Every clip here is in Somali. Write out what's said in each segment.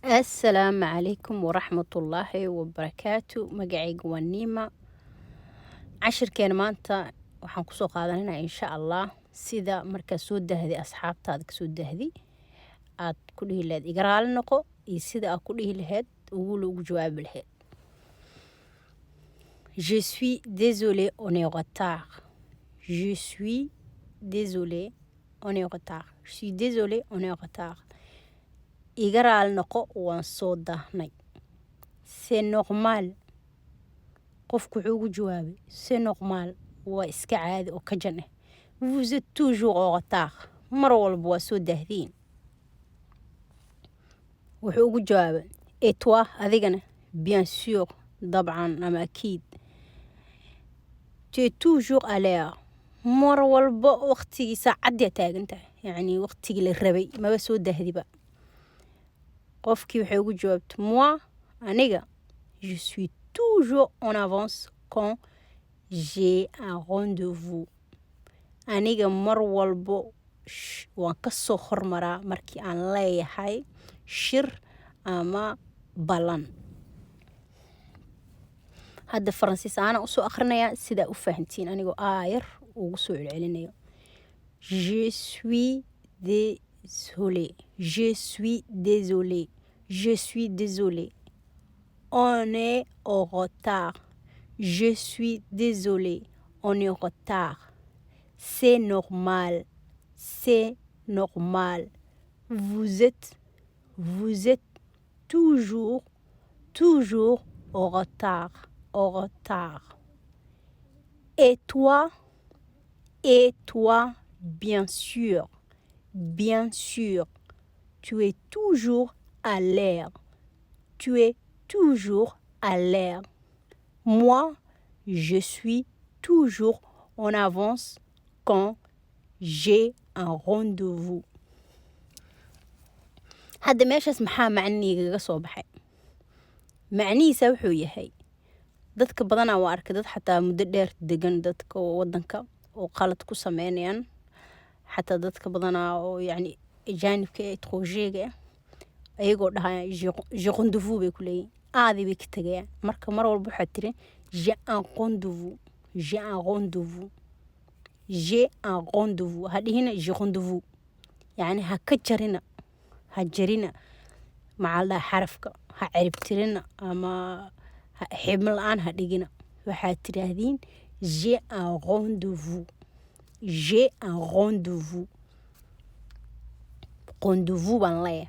Assalaamu calaykum waraxmatullaahi wabarakaatu. Magacayga waa Niima. Cashirkeena maanta waxaan kusoo qaadanaynaa, insha Allah, sida markaa soo dahday, asxaabtaada kasoo dahday, aad ku dhihi lahayd "iga raali noqo" iyo sida aad ku dhihi lahayd ugu jawaabi lahayd. Je suis désolé, on est en retard. Je suis désolé, on est en retard. Je suis désolé, on est en retard. Iga raali noqo, waan soo daahnay. C'est normal. Qofku wuxuu ugu jawaabay, "C'est normal", waa iska caadi oo ka jan ah. Vous êtes toujours en retard. Mar walba waa soo daahdiin. Wuxuu ugu jawaabay, "Et toi", adigana, "bien sûr", dabcan ama akiid, "tu es toujours à l'heure". Mar walba waqtigii saacaddii taagan tahay, yacni waqtigii la rabay maba soo dahdiba. Qofkii waxay ugu jawaabtay, "Moi", aniga, "je suis toujours en avance quand j'ai un rendez-vous". Aniga mar walbo waan kasoo hormaraa markii aan leeyahay shir ama ballan. Hadda Faransiis aana usoo akhrinayaa sidaa u fahantiin, anigoo aayar ugu soo celcelinayo. Je suis désolé, je suis désolé, je suis désolé, on est en retard. Je suis désolé, on est en retard. C'est normal, c'est normal. Vous êtes toujours, toujours en retard, en retard. Et toi, et toi, bien sûr, bien sûr, tu es toujours à l'heure. Tu es toujours à l'heure. Moi, je suis toujours en avance quand j'ai un rendez-vous. Hadda meeshaas maxaa macnihiigaga soo baxay? Macnihiisa wuxuu yahay, dadka badanaa waa arkay, dad xataa muddo dheer degan dadka wadanka oo qalad ku sameynayaan, xataa dadka badanaa oo yacni ajaanibka ee étranger-ga ah, ayagoo dhahaya "j'ai rendez-vous" bay ku leeyihin, aadi bay ka tegayaan. Marka mar walba waxaad tiri "j'ai un rendez-vous", "j'ai un rendez-vous", "j'ai un rendez-vous". Ha dhihina "j'ai rendez-vous", yacni ha ka jarina, ha jarina, maxaa la dhahaa, xarafka ha ciribtirina ama xibno la-aan ha dhigina. Waxaad tiraahdeen "j'ai un rendez-vous", "j'ai un rendez-vous", rendez-vous baan leeyahay.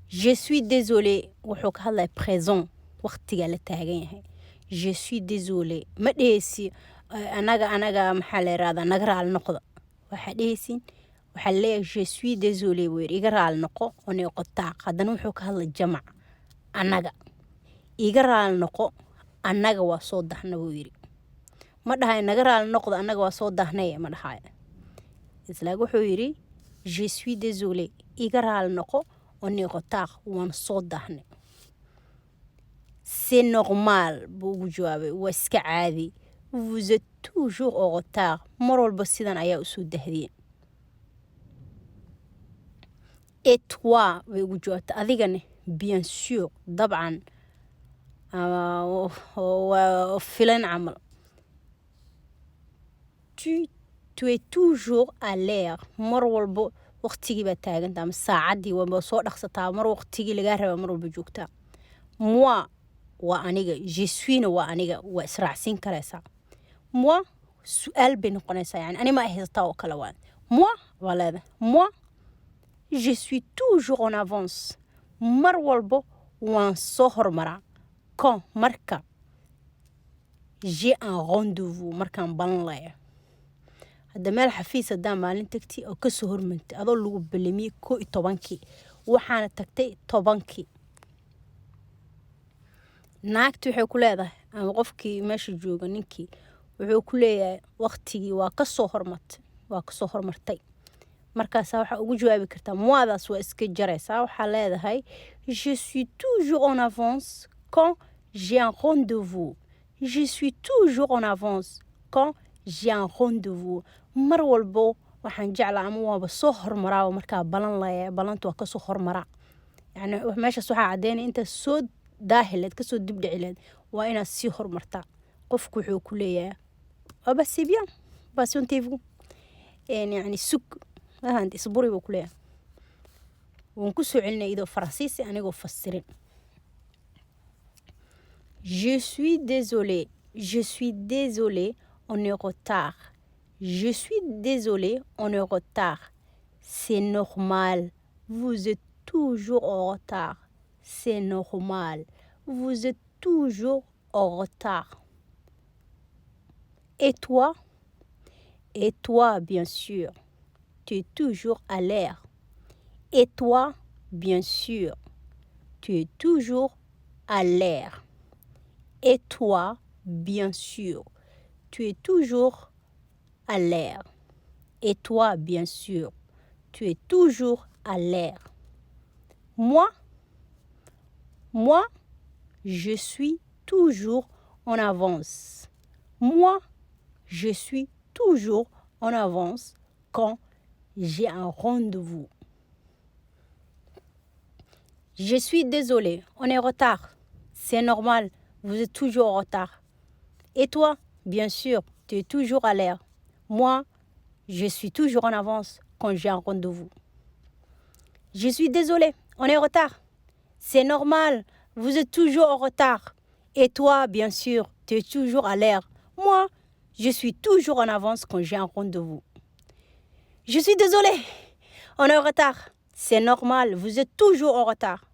"Je suis désolé" wuxuu ka hadlaya présent, waqtigaa la taagan yahay. "Je suis désolé" ma dheheysi anaga maxaa la yirahdaa, naga raali noqda. Waxaa dheheysin, waxaa leeyahay "je suis désolé" buu yidhi, iga raali noqo, on est en retard. Haddana wuxuu ka hadlay jamac, annaga. Iga raali noqo, annaga waa soo dahna buu yidhi. Ma dhahay naga raali noqdo, annaga waa soo dahnay, ma dhahay. Islaag wuxuu yidhi "je suis désolé", iga raali noqo, on est en retard, waan soo dahnay. "C'est normal" buu ugu jawaabay, waa iska caadi. "Vous êtes toujours en retard", mar walba sidan ayaa usoo dahdeen. "Et toi", bay ugu jawaabtay, adigane, "bien sûr", dabcan ama waa filan camal, "tu es toujours à l'heure", mar walbo waqtigii baa taaganta ama saacaddii waaba soo dhaqsataa, mar waqtigii lagaa rabaa mar walba joogtaa. "Moi" waa aniga, "je suis"-na waa aniga, waa israacsiin karaysaa. "Moi" su-aal bay noqonaysaa, yani ani ma haysataa oo kale waa "moi" waa leedahay. "Moi, je suis toujours en avance", mar walbo waan soo hormaraa, quand marka, "j'ai un rendez-vous", markaan balan leeyahay. Hadda meel xafiis haddaa maalin tagti oo kasoo hormantay, adoo lagu balamiyey 11-kii, waxaana tagtay 10-kii, naagti waxay ku leedahay ama qofkii meesha jooga, ninkii wuxuu ku leeyahay waqtigii waa kasoo hormartay, waa kasoo hormartay. Markaasaa waxaa ugu jawaabi kartaa, moi-daas waa iska jaraysaa, waxaa leedahay "je suis toujours en avance quand j'ai un rendez-vous". Je suis toujours en avance quand j'ai un rendez-vous. Mar walbo waxaan jeclaa ama waaba soo hormaraaba markaa balan leeyahay, balanta waa kasoo hormaraa. Yani meeshaas waxaa caddeynaya intaad soo daahi leed, kasoo dibdhici leed, waa inaad sii horumartaa. Qofku wuxuu ku leeyahay: "Ah bah, c'est bien, patientez-vous." Yani sug mahant, isburi buu ku leeyahay. Waan ku soo celinaya idoo Faransiisi anigoo fasirin. Je suis désolé, je suis désolé, on est en retard. Je suis désolé, on est en retard. C'est normal, vous êtes toujours en retard. C'est normal, vous êtes toujours en retard. Et toi? Et toi, bien sûr, tu es toujours à l'heure. Et toi, bien sûr, tu es toujours à l'heure. Et toi, bien sûr, tu es toujours à l'heure. Et toi, bien sûr, tu es toujours à l'heure. Moi, moi, je suis toujours en avance. Moi, je suis toujours en avance quand j'ai un rendez-vous. Je suis désolé, on est en retard. C'est normal, vous êtes toujours en retard. Et toi, bien sûr, tu es toujours à l'heure. Moi, je suis toujours en avance quand j'ai un rendez-vous. Je suis désolé, on est en retard. C'est normal, vous êtes toujours en retard. Et toi, bien sûr, tu es toujours à l'heure. Moi, je suis toujours en avance quand j'ai un rendez-vous. Je suis désolé, on est en retard. C'est normal, vous êtes toujours en retard.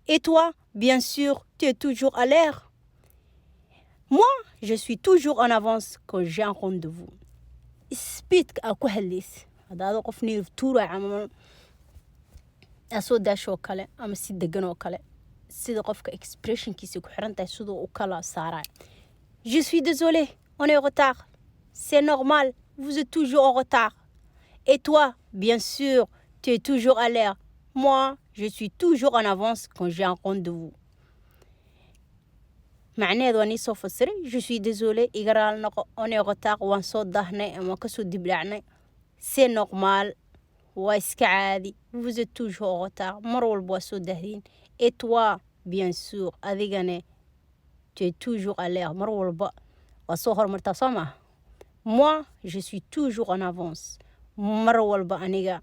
Et toi, bien sûr, tu es toujours à l'heure. Moi, je suis toujours en avance quand j'ai un rendez-vous. Speedka aa ku hadlaysa haddaado qof neerf tuuraya ama aa soo daashoo kale ama si degan oo kale, sida qofka expressionkiisa ku xiran tahay siduu u kala saarayo. Je suis désolé, on est en retard. C'est normal, vous êtes toujours en retard. Et toi, bien sûr, tu es toujours à l'heure. Moi, je suis toujours en avance quand j'ai un rendez-vous. Macnaheedu waa nii soo fasiray. Je suis désolé, iga raali noqo, on est en retard, waan soo daahnay ama kasoo dibdhacnay. C'est normal, waa iska caadi. Vous êtes toujours en retard, mar walba waa soo dahdiin. Et toi, bien sûr, adigane, tu es toujours à l'heure, mar walba waa soo horumartaa, soo maaha? Moi, je suis toujours en avance, mar walba aniga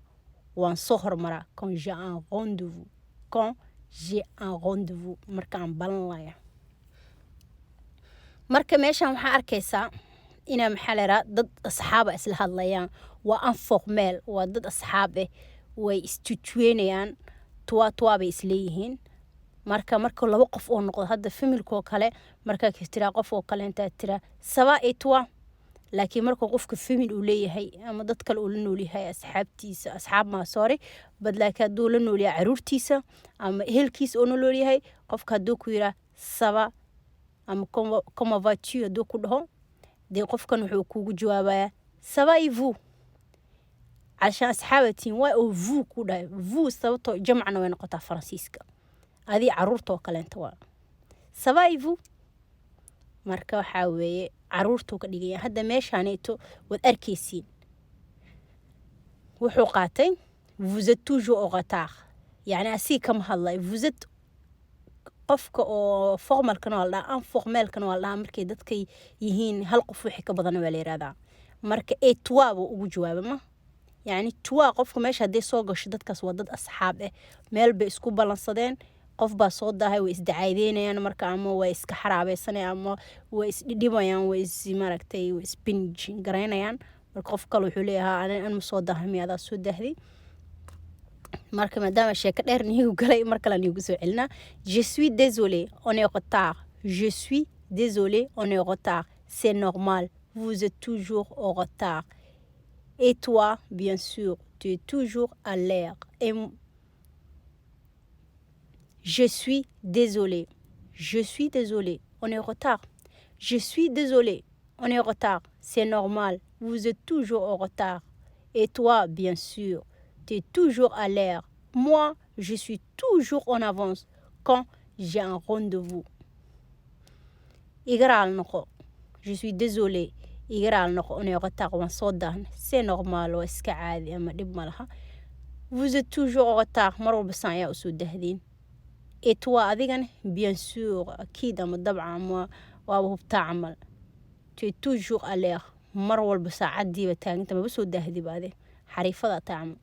waan soo horumaraa. Quand j'ai un rendez-vous, quand j'ai un rendez-vous, markaan balan laya. Marka meeshan waxaa arkaysaa inaa, maxaa la yidhaha, dad asxaaba isla hadlayaan. Waa informel, waa dad asxaab ah, way istutuweynayaan, toi, toi bay isleeyihiin. Marka laba qof oo noqdo, hadda familkoo kale, markaa tiraa qof oo kale intaa tiraa "Ça va, et toi?" Laakiin marka qofka family uu leeyahay ama dad kale uu la nool yahay, asxaabtiisa, asxaab maa, sorry, but laakiin hadduu la nool yahay caruurtiisa ama ehelkiisa oo nool yahay, qofka hadduu ku yiraa "Ça va" ama "Comment vas-tu?" hadduu ku dhaho, dee qofkan wuxuu kugu jawaabayaa "Ça va, et vous?" Calashaan asxaabatiin waa oo "vous" ku dhahay. "Vous" sababtoo jamcna way noqotaa Faransiiska, adii caruurta oo kaleenta waa "Ça va, et vous?" Marka waxaa weeye caruurtuu ka dhigaya. Hadda meeshaaneyto waad arkaysiin, wuxuu qaatay "Vous êtes toujours en retard." Yani asiga kama hadlay. "Vous êtes" qofka oo formalkana waa la dhahaa, informelkana waa la dhahaa. Markay dadkay yihiin hal qof wixii ka badana waa la yihahdaa. Marka "et toi" buu ugu jawaaba ma yacni "toi". Qofka meesha hadday soo gasho, dadkaas waa dad asxaab ah, meel bay isku ballansadeen, qof baa soo daahay, way isdacaadeynayaan marka, ama way iska xaraabeysanayaan ama way isdhidhibayaan, way is maaragtay, way isbinjin garaynayaan. Marka qof kale wuxuu leeyahay: "An ma soo daahay, adaa soo daahday." Marka maadaama sheeko dheer niigu galay, mar kale niigu soo celinaa. Je suis désolé, on est en retard. Je suis désolé, on est en retard. C'est normal, vous êtes toujours en retard. Et toi, bien sûr, tu es toujours à l'heure. Et je suis désolé, je suis désolé, on est en retard. Je suis désolé, on est en retard. C'est normal, vous êtes toujours en retard. Et toi, bien sûr, tu es toujours à l'heure. Moi, je suis toujours en avance quand j'ai un rendez-vous. Iga raali noqo, je suis désolé, iga raali noqo, on est en retard, waan soo daahnay. C'est normal, waa iska caadi ama dhib ma laha. Vous êtes toujours en retard, mar walba saan ayaa usoo dahdiin. Et toi, adigana, bien sûr, أكيد ama dabcan ama waaba hubtaa camal, tu es toujours à l'heure, mar walba saacadiiba taaganta, maba soo daahdiba, ade xariifada taa camal.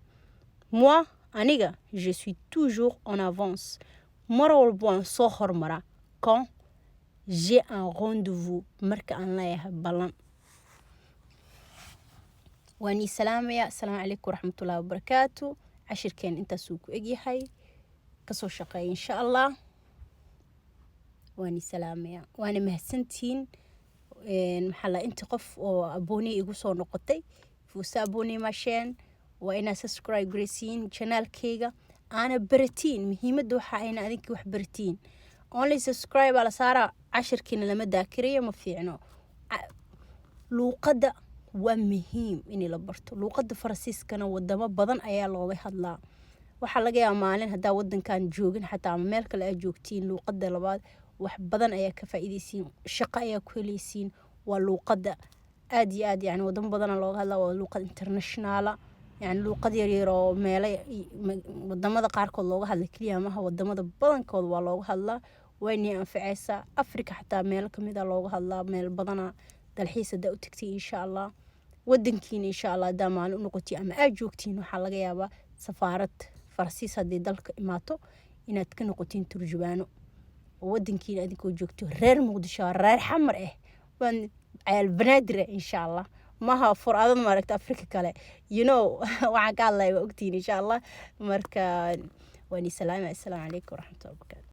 Moi, aniga, je suis toujours en avance, mar walba waan soo hormaraa, quand j'ai un rendez-vous, marka aan leeyahay ballan. Waan ii salaamaya. Asalaamu calaykum waraxmatullahi wabarakaatu. Cashirkeen intaasuu ku egyahay. Kasoo shaqeeya, insha Allah. Waan ii salaamaya, waana mahadsantihiin. Maxaa la inta qof oo abonné igu soo noqotay, vous abonner ma chaîne, waa inaad subscribe garaysiin channelkayga, aana baratiin. Muhiimadda waxa ayna adinka wax baratiin. Only subscribe aa la saaraa, cashirkiina lama daakirayo, ma fiicno. Luuqadda waa muhiim in la barto. Luuqadda Faransiiskana wadamo badan ayaa looga hadlaa. Waxaa laga yaabaa maalin haddaa wadankan joogin xataa ama meel kale aad joogtiin, luuqadda labaad wax badan ayaa ka faa'iidaysiin, shaqo ayaa ku helaysiin. Waa luuqadda aad iyo aad, yani, wadamo badana looga hadlaa. Waa luuqad international ah, yani luuqad yaryar oo meelo wadamada qaarkood looga hadla keliya maha. Wadamada badankooda waa looga hadlaa, waynay anfaceysaa. Africa xataa meelo kamid a looga hadlaa, meel badana dalxiis haddaa u tagtay, insha Allah. Wadankiina, insha Allah, haddaa maalin u noqotiin ama aad joogtiin, waxaa laga yaabaa safaarad Faransiis haddii dalka imaato inaad ka noqotiin turjubaano oo wadankiina adinkoo joogto, reer Muqdisho, reer Xamar ah, waan cayaal Banaadir ah, insha Allah. Maha for adad maaragta Afrika kale, waxaan ka hadlaya waa ogtihiin, insha Allah. Marka waan ii salaamaya. Assalaamu calaykum waraxmatullahi wabarakaatu.